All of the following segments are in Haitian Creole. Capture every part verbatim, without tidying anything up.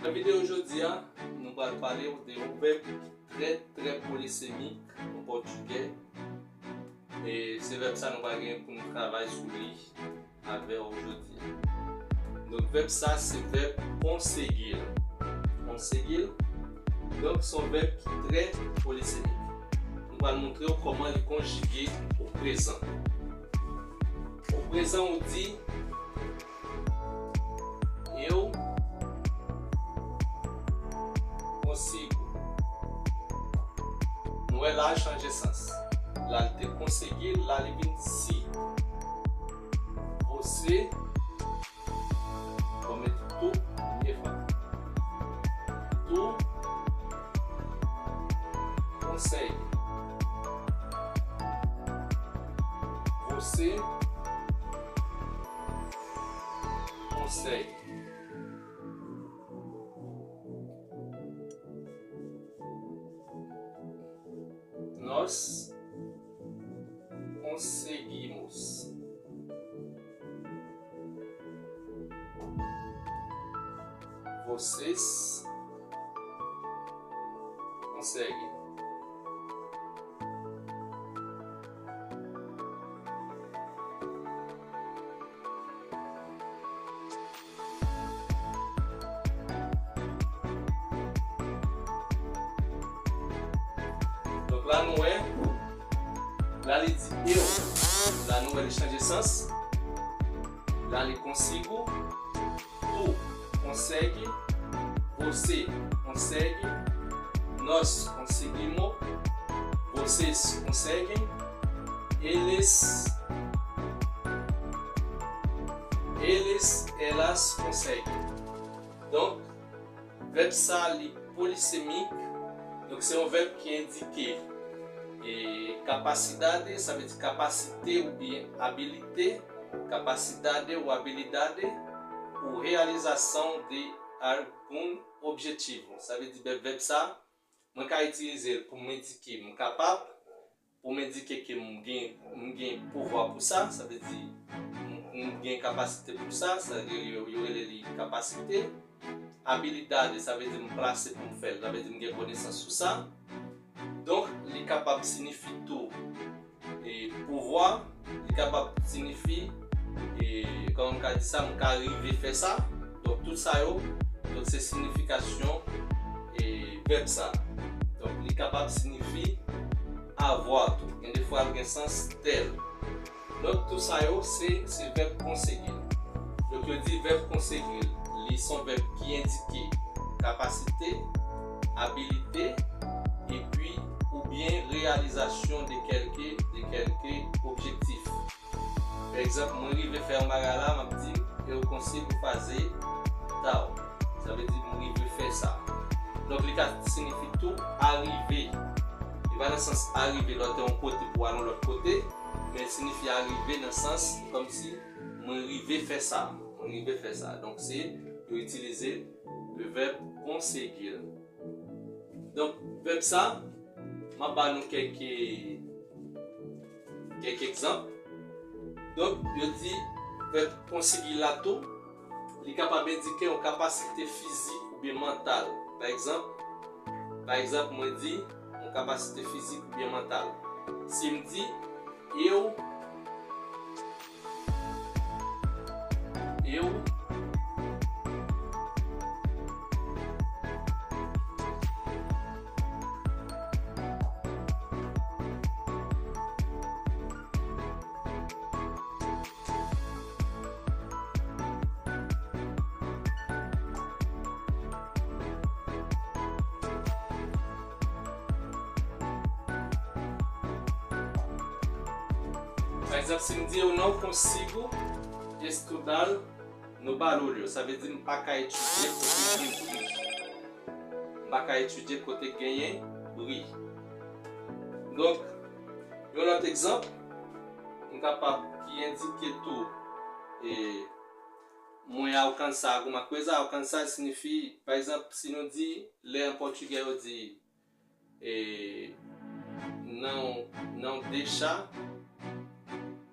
Nan videyo jodi a, nou pral pale w de yon vèb trè, trè polisemik an pòtigè. E se vèb sa nou pral gen pou nou travay sou li avè w jodi a. Donk, vèb sa, se vèb konsegil. Konsegil. Donk, se yon vèb ki trè polisemik. Nou pral montre w kòman li konjige o prezan. O prezan, ou di, eu consigo. Nou wè la l chanje sans. La l te konsegil, la li vin si. Você, bon, mete tu, premye fwa. Tu consegue. Você consegue. Nós conseguimos. Vocês conseguem. Donk la nou wè, la li di eu. La nou wè li chanje sans. La li consigo, tu consegue, você consegue, nós conseguimos, vocês conseguem, eles, eles, elas conseguem. Donk, vèb sa li polisemik. Donk, se yon vèb ki endike e capacidade, sa vle di kapasite oubyen abilite, capacidade ou habilidade, ou realização de algum objetivo. Sa vle di vèb, vèb sa, mwen ka itilize l pou m endike m kapab, pou m endike ke m gen, m gen pouvwa pou sa, sa vle di m, m gen kapasite pou sa, sa, yo, yo, yo rele li kapasite. Abilidade, sa vle di m plase pou m fè l, sa vle di m gen konesans sou sa. Donk, li kapab siyifi tou, e, pouvwa, li kapab siyifi, e, kòman m ka di sa, m ka rive fè sa. Donk, tout sa yo, donk, se siyifikasyon, e, vèb sa. Donk, li kapab siyifi avoir tou. Gen de fwa, l gen sans tèl. Donk, tout sa yo, se, se vèb konsegil. Donk, yo di vèb konsegil, li se yon vèb ki endike kapasite, abilite, epi oubyen reyalizasyon de kèlke, de kèlke objektif. Pa egzanp, mwen rive fè yon bagay la, m ap di, eu consigo fazer tal. Sa vle di, mwen rive fè sa. Donk, li ka siyifi tou arive. Li pa nan sans arive lè w te yon kote pou al yon lòt kote, men siyifi arive nan sans kòmsi mwen rive fè sa. Mwen rive fè sa. Donk, se, yo itilize le vèb conseguir. Donk, vèb sa, m ap ba nou kèk, kèk egzanp. Donk, yo di vèb conseguir la tou, li kapab endike yon kapasite fizik oubyen mantal. Pa egzanp, pa egzanp, mwen di yon kapasite fizik oubyen mantal. Si m di, eu, eu Pa egzanp, si m di, eu não consigo estudar no barulho, sa vle di m pa ka etidye kote gen bri. M pa ka etidye kote genyen bri. Donk, yon lòt egzanp, m kapab ki endike tou, e, mwen alcançar alguma coisa, alcançar siyifi, pa egzanp, si nou di, lè an pòtigè yo di, e, não, não deixar,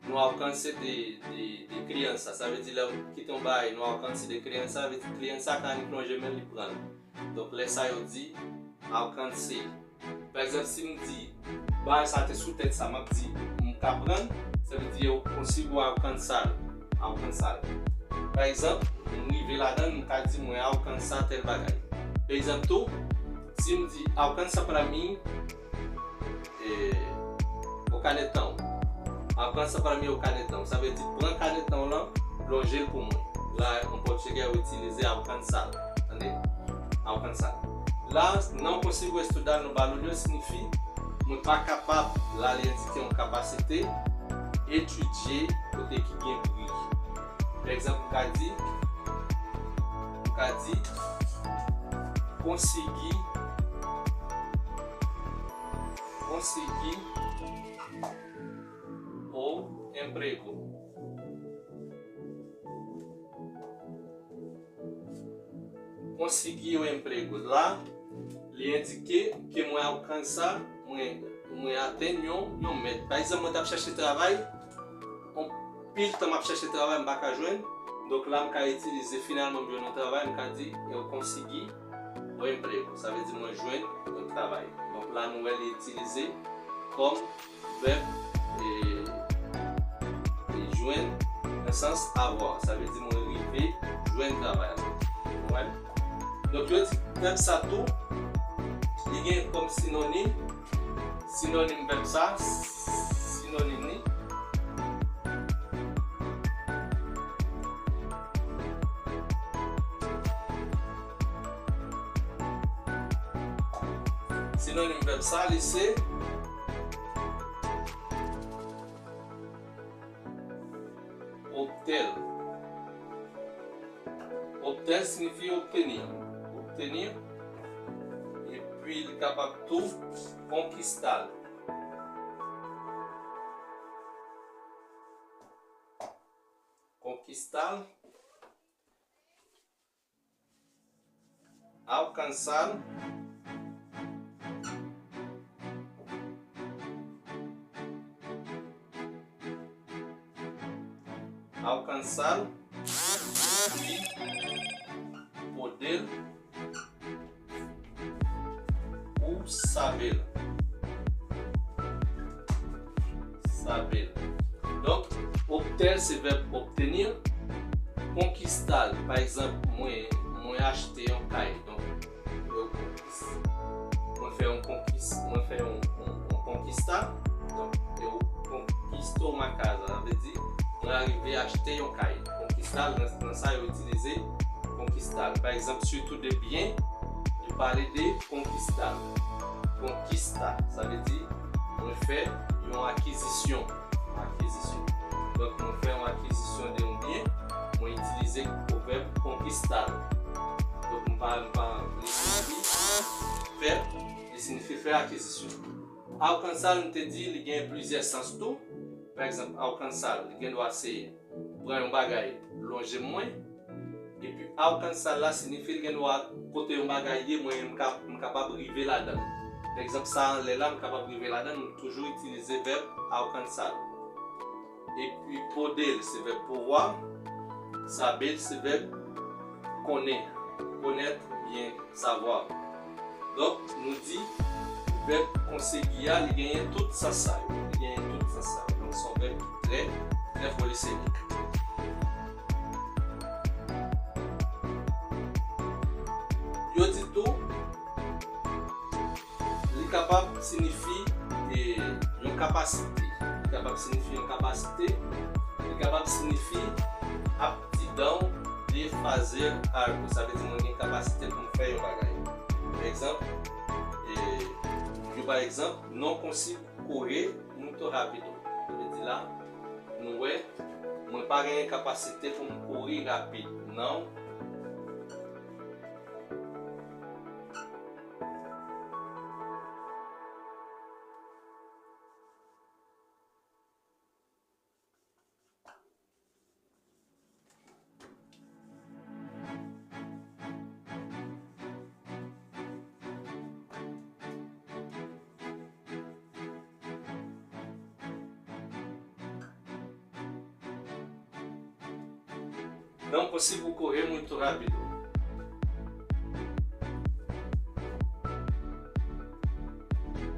no alcance de, de, de criança. Sa vle di lè w kite yon bagay no alcance de criança, sa vle di criança ka annik lonje men li pran l. Donk lè sa yo di alcance. Pa egzanp, si m di bagay sa te sou tèt sa, m ap di m ka pran l, sa vle di eu consigo alcançar, alcançar. Pa egzanp, m rive ladan l, m ka di mwen alcança tel bagay. Pa egzanp tou, si m di alcança pra mim, eh, o canetão. Alcança pra mim o canetão. Sa vle di pran kanetàn w lan, lonje l pou mwen. La, an pòtigè, yo itilize alcançar. Tande? Alcançar. La, não consigo estudar no barulho siyifi mwen pa kapab, la li endike yon kapasite, etidye kote ki gen bri. Pa egzanp, m ka di, m ka di, consegui, consegui o emprego. Consegui o emprego. La, li endike ke mwen alcança, mwen, mwen atenn yon, yon mèt. Pa egzanp, mwen t ap chèche travay, yon pil tan m ap chèche travay, m pa ka jwenn. Donk la, m ka itilize finalman m jwenn yon travay, m ka di eu consegui o emprego. Sa vle di mwen jwenn yon travay. Donk la, nou wè li itilize kòm vèb, e, e jwenn nan sans avoir. Sa vle di mwen rive jwenn travay la. Ou konprann? Donk, yo di vèb sa tou, li gen kòm sinonim, sinonim vèb sa, sinonim li. Sinonim vèb sa, li se obter. Obter siyifi obtenir. Obtenir. Epi li kapab tou conquistar. Conquistar. Alcançar. Alcançar. E poder. Ou saber. Saber. Donk, obter se vèb obtenir. Conquistar, pa egzanp, mwen, mwen achte yon kay. Donk, eu konkis-, mwen fè yon konkis-, mwen fè yon, yon, yon conquista. Donk, eu conquisto uma casa. Sa vle di, mwen arive achte yon kay. Conquistar, nan, nan sa yo itilize conquistar. Pa egzanp, surtout de biens, yo pale de conquistar. Conquista, sa vle di, mwen fè yon akizisyon. Akizisyon. Donk, mwen fè yon akizisyon de yon byen, mwen itilize pwovèb conquistar. Donk, m pa, m pa, li siyifi fè, li siyifi fè akizisyon. Alcançar, nou te di, li gen plizyè sans tou. Pa egzanp, alcançar, li gen dwa se pran yon bagay, lonje mwen. Epi alcançar la siyifi l gen dwa kote yon bagay ye, mwen menm m ka, m kapab rive ladan l. Pa egzanp, sa anlè la, m kapab rive ladan l, m toujou itilize vèb alcançar. Epi poder se vèb pouvoir, saber se vèb konnen, connaître oubyen savoir. Donk, nou di vèb conseguir a, li genyen tout sans sa yo. Li genyen tout sans sa yo. Donk, se yon vèb ki trè, trè polisenik. Yo di tou, li kapab siyifi, e, yon kapasite. Li kapab siyifi yon kapasite. Li kapab siyifi aptidão de fazer algo. Sa vle di mwen gen kapasite pou m fè yon bagay. Pa egzanp, e, yo pa egzanp, não consigo correr muito rápido. Sa vle di la, nou wè, mwen pa genyen kapasite pou m kouri rapid, non. Não consigo correr muito rápido.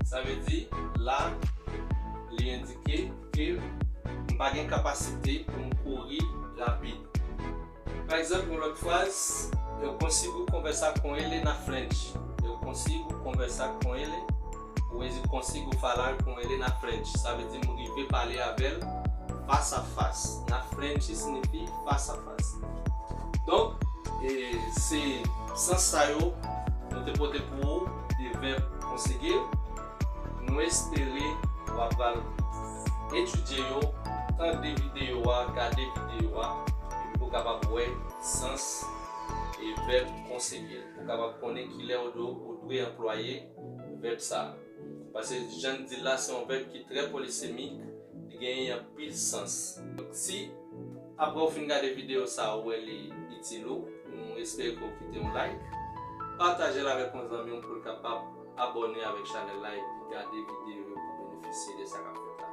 Sa vle di, la, li endike ke m pa gen kapasite pou m kouri rapid. Pa egzanp, yon lòt fraz, eu consigo conversar com ele na frente. Eu consigo conversar com ele, ou eu consigo falar com ele na frente. Sa vle di m rive pale avè l fas a fas. Na frente siyifi fas a fas. Donk, e, se sans sa yo nou te pote pou ou de vèb konsege. Nou espere w ap pral etidye yo, tande videyo a, gade videyo a, epi pou w kapab wè sans e vèb konsege. Pou w kapab konnen kilè ou dwe, ou dwe anplwaye vèb sa a. Paske jan n di l la, se yon vèb ki trè polisemik, li genyen anpil sans. Donk, si apre w fin gade videyo sa a, ou wè li itil ou, nou espere ke w kite yon like, pataje l avèk yon zanmi w pou l kapab abòne avèk chanèl la epi gade videyo yo pou benefisye de sa k ap fèt la.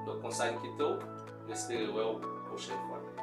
Donk, konsa n kite w, nou espere wè w pwochèn fwa.